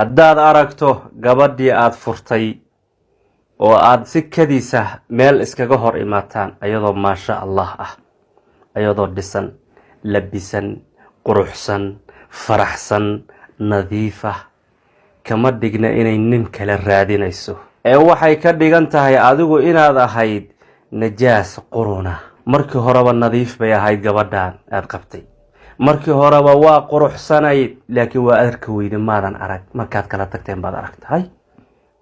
Haddaad aragto gabadhii aada furtay oo aada si kadiisa meel iskaga hor imaataan, ayadoo maasha Allah ah, ayadoo dhisan, labisan, quruxsan, faraxsan, nadiif ah, kama dhigna inay nin kale raadinayso, ee waxay ka dhigan tahay adigu inaad ahayd najaas quruna. Markii horeba nadiif bay ahayd gabadhan aada qabtay, markii horeba waa quruxsanayd, laakiin waa arka weyne, maadan arag. Markaad kala tagteen baad aragtahay,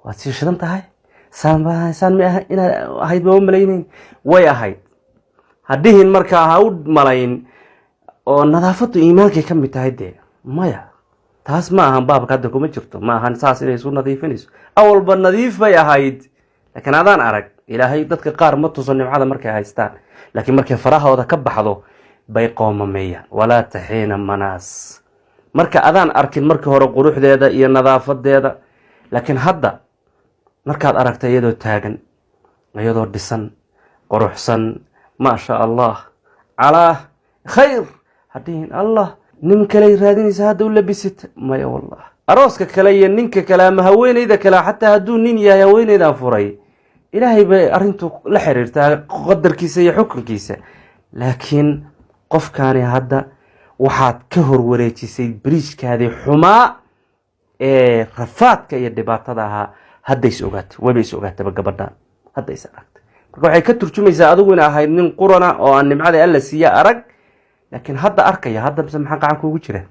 waad sii shidan tahay. Saan saan ma aha inaad ahayd, mama malaynayn. Way ahayd hadhihin, markaa ha u malayn oo nadaafaddu iimaankay ka mid tahay. Dee maya, taas ma ahan, baabka hadda kuma jirto. Ma ahan saas inay isu nadiifinayso, awalba nadiif bay ahayd, laakiin adaan arag. Ilaahay dadka qaar ma tuso nimcada markay haystaan, laakiin markay farahooda ka baxdo bay qoomameeyaan. Walaa taxiina manaas. Marka adaan arkin markii hore quruxdeeda iyo nadaafadeeda, laakiin hadda markaad aragta iyadoo taagan, iyadoo dhisan, quruxsan, maasha Allah, calaa khayr, hadhihin "Allah, nin kaley raadinaysa hadda u labisita." Maya wallah, arooska kale iyo ninka kale ama haweeneyda kale, xataa hadduu nin yahay haweeneydan furay, Ilaahay bay arrintu la xiriirtaa, qadarkiisa iyo xukunkiisa. Laakiin qofkaani hadda waxaad ka horwareejisay bridge-kaadii xumaa ee rafaadka iyo dhibaatada ahaa. Hadda is ogaatay, wayba is ogaataba gabadhan, hadda is aragtay. Marka waxay ka turjumaysaa adigu ina ahayd nin qurana oo aan nimcada Alla siiya arag, laakiin hadda arkaya. Hadda mise maxaa gacan kuugu jira?